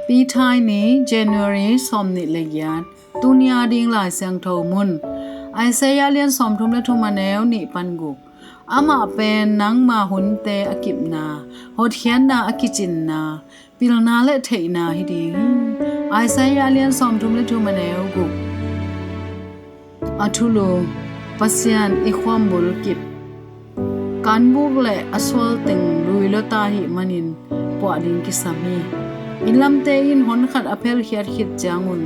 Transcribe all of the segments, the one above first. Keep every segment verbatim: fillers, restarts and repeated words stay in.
Pi Thai ni, January sawmnih le giat. Tuni a ding Lai Siangtho mun, Isaiah lian sawmthum le thum, a neu nih pan guk. Amah pen nangma hunte a kipna, hotkhiatna a kicinna, pilna le theihna hi ding hi. Isaiah lian sawmthum le thum, a neu guk. A thulu: Pasian i khuambul kip. Kanbuk le a sual teng lui lua ta ahih manin puah ding kisam hi. Innlamte in honkhat a phelkhiat khit ciangun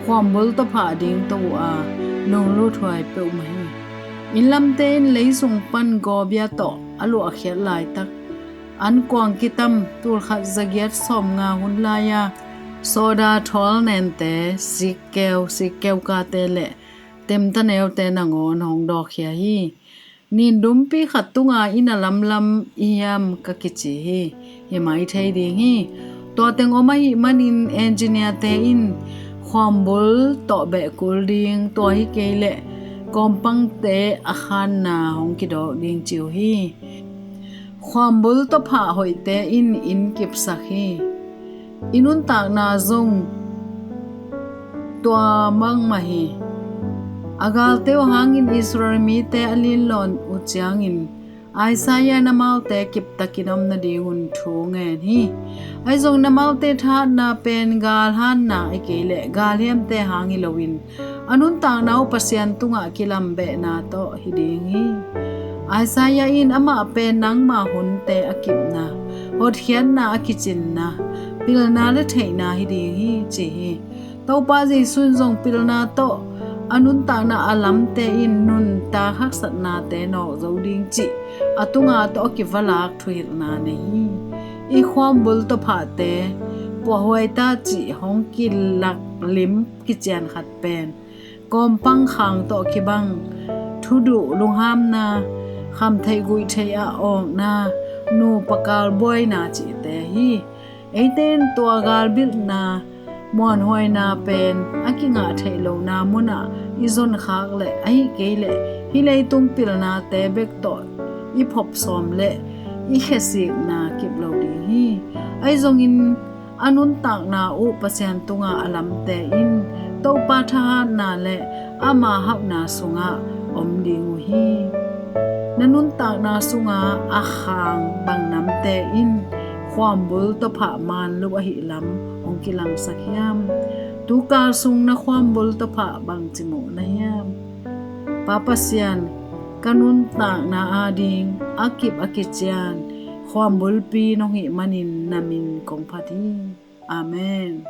khuambul tawphah ding to uh a, lunglut huai peuhmah hi. Innlamte in leisung pan gawbia tawh a luahkhiat laitak, ankuang kitam, tulkhat zagiat sawmnga hun lai-a sawda thawl nente, sikkeu, sikkeu kate le temta neute nangawn hong dawkkhia hi. Nindumpi khat tunga inn a lamlam i hiam, ka kici hi. Hi mai thei ding hi. Tua teng om ahih manin engineer-te in khuambul tawh beh kul ding, tua hi kei leh kawmpangte a khanna hong kidawk ding ci uh hi. Khuambul tawphah hoihte in inn kipsak hi. I nuntakna zong tua bangmah hi. A galte uh hangin Israel mite a linlawn uh ciangin Isaiah in amaute kiptakin om nadingun thu ngen hi. Ahi zongin amaute thahatna pen galhatna ahih kei leh galhiamte hang hi loin, a nuntakna uh Pasian tungah kilambehna tawh hi ding hi. Isaiah in amah pen nangma hunte a kipna, hotkhiatna a kicinna, pilna le theihna hi ding hi, ci hi. Topa Jesu in zong pilna tawh a nuntakna a lamte in nuntak haksatnate nawk zo ding cih a tunga tawh a kivalak thuhilhna nei hi. I khuambul tawphahte puahhuai ta cih hong kilaklim kician khat pen kawmpang khang tawh kibang thuduh lunghamna, khamtheih guihtheih ah awkna, nupa kal buaina cihte hi. Eite in tua galbilhna, muanhuaina pen a kingah theih lohna munah i zonkhak leh, ahih kei leh hih leitung pilnate bek tawh i phopsawm leh i khesikna kip lo ding hi. Ahi zongin a nuntakna uh Pasian tunga a lamte in Topa thahatna le ama hauhna sungah om ding uh hi. Na nuntakna sunga a khang bang namte in khuambul tawphah manlup ahih lam hong kilangsak hiam? Tukal sung na khuambul tawphah bangci muh na hiam? Pa Pasian, ka nuntakna ading a kip a kician khuambulpi nong hih manin na min kong phat hi. Amen.